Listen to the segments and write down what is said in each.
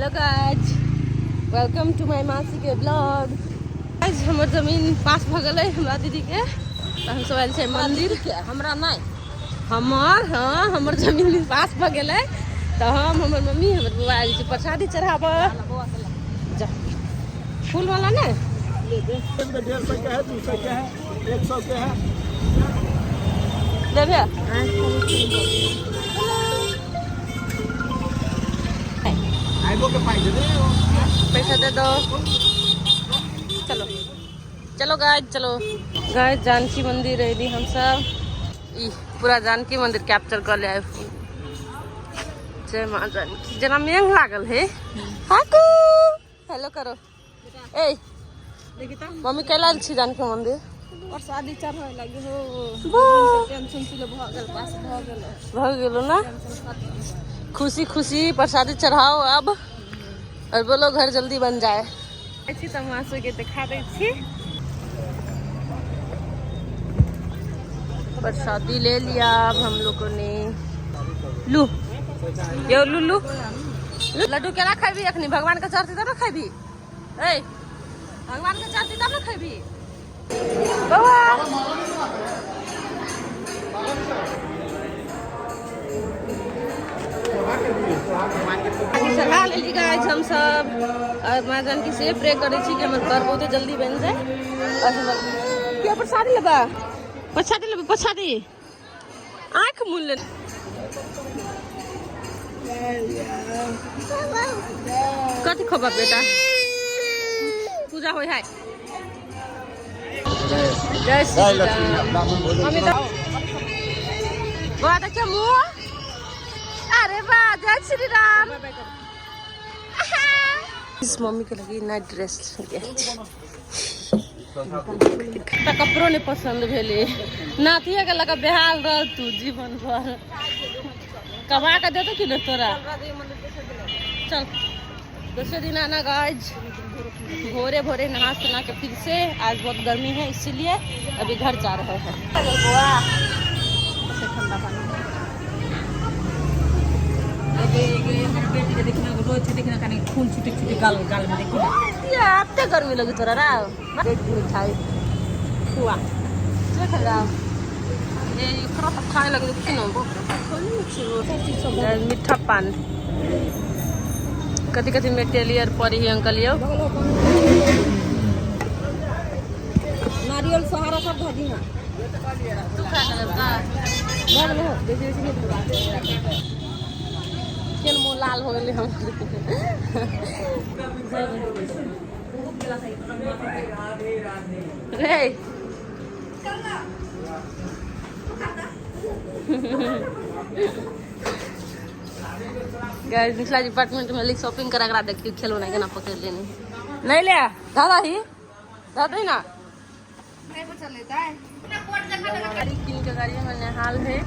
Hello guys, welcome to my मासी के blog. आज हमर जमीन पास भऽ गेलै हमरा दीदी के, तऽ हमसब आयल छै मंदिर। हमरा नहि हमर, हाँ, हमर जमीन पास भऽ गेलै, तऽ हम, हमर मम्मी, हमर बौआ आयल छी प्रसादी चढ़ाबऽ। जा फूल वाला ने 150 के है, 200 के है, 100 के है। देबे आइबो के पाई दे दे। पैसा दे दो। चलो चलो गाइस, चलो गाइस, जानकी मंदिर अयली हम सब। ई पूरा जानकी मंदिर कैप्चर कर ले। जय माँ जानकी। जेना मेघ लागल है। हाकू हेलो करो। ए मम्मी, कैला आयल छी जानकी मंदिर? प्रसादी चढ़ै लगी हो। वाह। टेंशन छलै, भऽ गेल, पास भऽ गेल। भऽ गेलो ना? खुशी खुशी प्रसादी चढ़ाओ अब और बोलो घर जल्दी बन जाए। छी तऽ माँ सबके देखा दै छी। प्रसादी ले लिया अब हम लोगों ने। लू यो लू लू लड्डू। केना खेबी अखनी? भगवान के चढ़ती तब ने खेबी। ए भगवान के चढ़ती तब ने खेबी बौआ। चढ़ा लेली गाइस हम सब और माँ जानकी से प्रे करै छी कि हमर घर बहुते जल्दी बनि जाए। और हमर के प्रसादी लेबा, प्रसादी लेबै, प्रसादी। आँख मुन ले। कथी खबर बेटा? पूजा होइ है। जय श्री राम। मम्मी तऽ बौआ देखियौ मुँह। अरे वाह, जय श्री राम। इस मम्मी के लगी नाइट ड्रेस। तऽ कपड़ो नहि पसन्द भेलै। नातिये के लऽ कऽ बेहाल रह तू जीवन भर। कमा के देतो कि नहि तोरा? चल दूसरे दिन आना। गाइस, भोरे भोरे नहा सुना के फिर से, आज बहुत गर्मी है, इसीलिए अभी घर जा रहे हैं। ठंडा पानी। बेटी के देखना, रोज छै, देखना, कनी खून छुटी छुटी गाल गाल में देखी ना। एते गर्मी लगी तोरा रा? मिठाई खुआ ये एकरा तऽ खाए लगलै। देखी ने, मीठा पान कथी कथी मेटेरियल पड़ी है अंकल यौ? नारियल सहारा सब धऽ दीहा। तू खा ले का? भऽ गेलै, बेसी बेसी नहि। केन मुँह लाल हो गेलै हम रे। गाइस, मिथिला डिपार्टमेंट में ली शॉपिंग करा करा। देखियो खेलौना केना पकड़ लेने। नहीं ले दादा ही दादा ही ना। गाड़ी कीन के गाड़ी में निहाल है,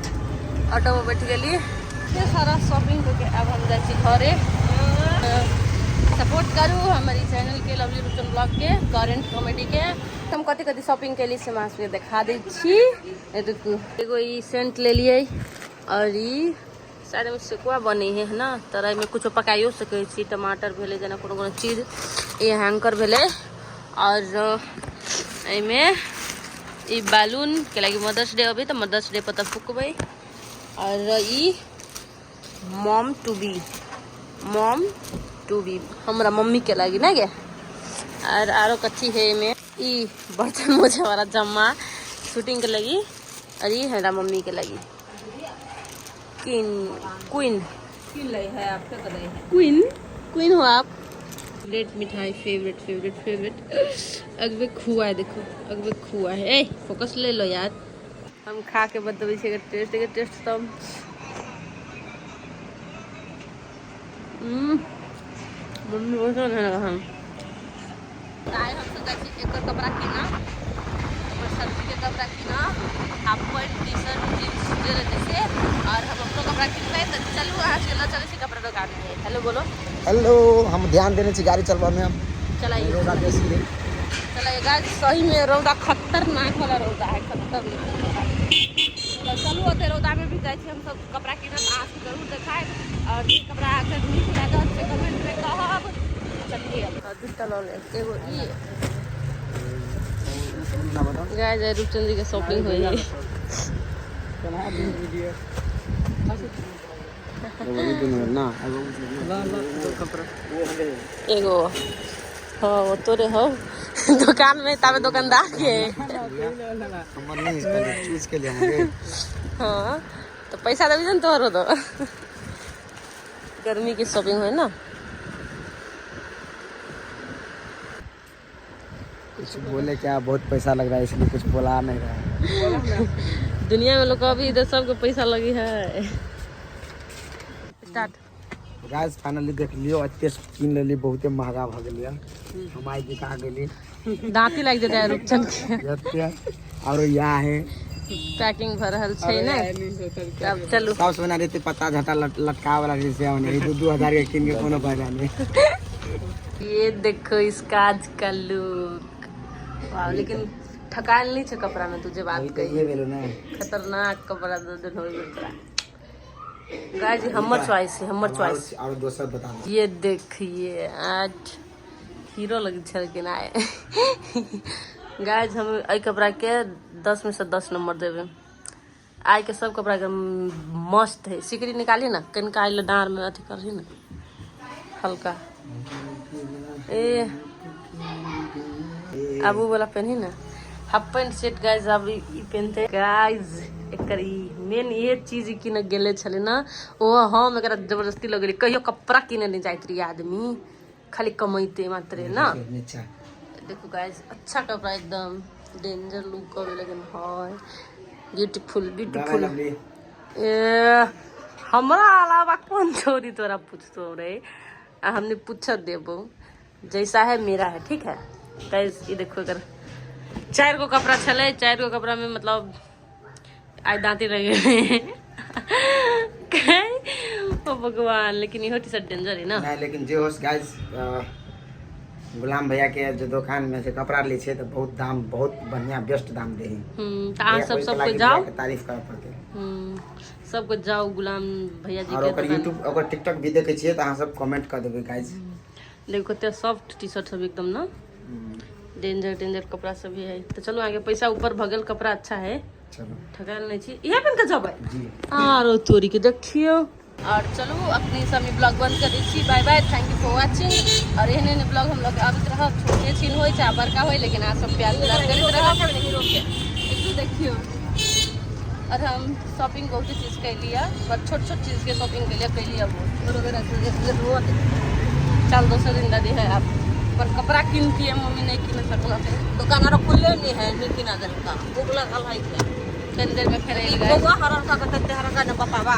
ऑटो में बैठ गेली। ये सारा शॉपिंग करके अब हम जाइ छी घरे। सपोर्ट करू हमर ई चैनल के, लवली रुचन ब्लॉग के, करेंट कॉमेडी के। हम कथी कथी शॉपिंग केली से अहाँ सबके देखा दै छी। रुकू, एगो ई सेंट लेलियै और ई शायद एहिमे सेकुआ बनै है ना, तर एहिमे कुछो पकाइयो सकै छी। टमाटर भेलै, जेना कोनो कोनो चीज। ई हैंकर भेलै और एहिमे ई बैलून के लागि मदर्स डे अबै तऽ मदर्स डे पर तऽ फुकबै। और ई mom to be, mom to be, हमरा मम्मी के लागी ना गे। और आरो कथी है एमे? ई बर्तन मोजे वाला जम्मा शूटिंग के लगी और ई हमरा मम्मी के लगी। क्वीन क्वीन की लै है, आब फेंक दै है। क्वीन क्वीन हो आप। फेवरेट मिठाई, फेवरेट फेवरेट फेवरेट। अगबे खुआ है, देखो अगबे खुआ है। ए फोकस ले लो यार। हम खा के बतबै छी एकर टेस्ट। एकर टेस्ट तऽ मम्मी बहुत अच्छा लगा। हम आइ हमसब जाइ छी एकर कपड़ा कीना, हमर सब्जी के कपड़ा कीना, half pant, T shirt, jeans जे रहतै से। और हम अपनो कपड़ा किनबै। तऽ चलू, अहाँ सबके लऽ चलै छी कपड़ा दोकान में। हेलो बोलो। हेलो। हम ध्यान देने छी गाड़ी चलबा में। चलाइए। रौदा बेसी है। चलाइए। गाइस, सही में रौदा खतरनाक वाला रौदा है, खतरनाक वाला। तऽ चलू, ओते रौदा में भी जाइ छी हमसब कपड़ा कीनब। अहाँ सबके जरूर देखायब। और जे कपड़ा अहाँके नीक लागत से कमेंट में कहब। तीनटा लऽ लेब, एगो ई। गाय जाय रूपचंद जी के शॉपिंग होइ है। एगो हाँ वो तोरे हो दुकान में, ताबे दुकानदार के। चूज के लिए मुझे। हाँ तो पैसा देबी ने तोहरो। तो गर्मी की शॉपिंग है ना। कुछ बोले क्या, बहुत पैसा लग रहा है, इसलिए कुछ बोला नहीं रहा है। दुनिया में लोग अभी इधर सबके पैसा लगी है। स्टार्ट। गाइस, फाइनली देख लियो, एते कीन लेली, बहुते महंगा भ गेलियै। हम आइ बिका गेली। दांती लागि जेतै रूपचंद के। एते और या है। पैकिंग भऽ रहल छै ने, तब चलू। सब बना देते पत्ता झटा लटका वाला रहै से नहीं, 2-2 हजार के कीन के कोनो फायदा नहीं। ये देखो इसका आज का लुक, वाह! लेकिन ठकायल नहीं छे कपड़ा में, तू जे बात वही तो कही। ये भेलो ना। खतरनाक कपड़ा दे देन हो गेल तोरा। गाइस, हमर चॉइस है, हमर चॉइस। और दोसर बता दो। ये देखिए, आज हीरो लग छलखिन आए। गाइस, हम एहि कपड़ा के 10 में से 10 नंबर देबै। आइ के सब कपड़ा के मस्त है। सिकरी निकाली ना कनिका, आइल डाँर में अथी करही ना हल्का। ए आब उ वाला पेनही ना, हाफ पैंट सेट। गाइस, आब ई पेनते। गाइस, एकर ई मेन ये चीज किन गेले छलै ना, ओ हम एकरा जबरदस्ती लऽ गेली। कहियो कपड़ा किने नहीं जाइत रही, आदमी खाली कमैते मात्रे ना। नीचा। देखो गाइस, अच्छा कपड़ा, एकदम डेंजर लुक अबे, लेकिन है ब्यूटीफुल, ब्यूटीफुल। लवली। ए हमरा अलावा कौन छोरी तोरा पूछतो रे? आ हमने पूछ देबो, जैसा है मेरा है, ठीक है। गाइस, ये देखो, एकर चार गो कपड़ा छलै। चार गो कपड़ा में मतलब आइ दांती लगे। ओ भगवान! लेकिन इहो टी शर्ट डेंजर है ना। नहीं, लेकिन जे होस गाइस, गुलाम भैया के जो दुकान में से कपड़ा लै छै तऽ बहुत दाम, बहुत बढ़िया, बेस्ट दाम दे है। तऽ अहाँ सब सबको जाओ। तारीफ करऽ पड़तै। सबको जाओ गुलाम भैया जी और के ओकर दुकान। यूट्यूब, ओकर टिकटॉक भी देखै छियै तऽ अहाँ सब कमेंट कर देबै गाइस। देखो, कते सॉफ्ट टी शर्ट सब एकदम ना, डेंजर डेंजर कपड़ा सब भी है। तो चलो आगे, पैसा ऊपर भगल, कपड़ा अच्छा है। चलो। ठकायल नहीं छी। इहे पहन के जेबै? जी। आरो तोरी के देखियो। और चलू, अपनी सब ब्लॉग बंद कर दै छी। Bye bye, thank you for watching. और एहन एहन ब्लॉग हम लोग आबैत रहब, छोटे छिन होइ चाहे बड़का होइ, लेकिन अहाँ सब प्यार दुलार करैत रहब। एकटू देखियो। और हम शॉपिंग बहुत चीज कैलियै, पर छोट छोट चीज के शॉपिंग कैलियै, कैलियै बहुत। चल, दोसर दिन दादी है आप पर कपड़ा कीनती है मम्मी, नहीं किन सकल। दुकान आर खुलले नहीं है, नहीं किना देलका, भूख लगल है। कनी देर में फेर आयल। बौआ हरर का कते हरर का न बतावा।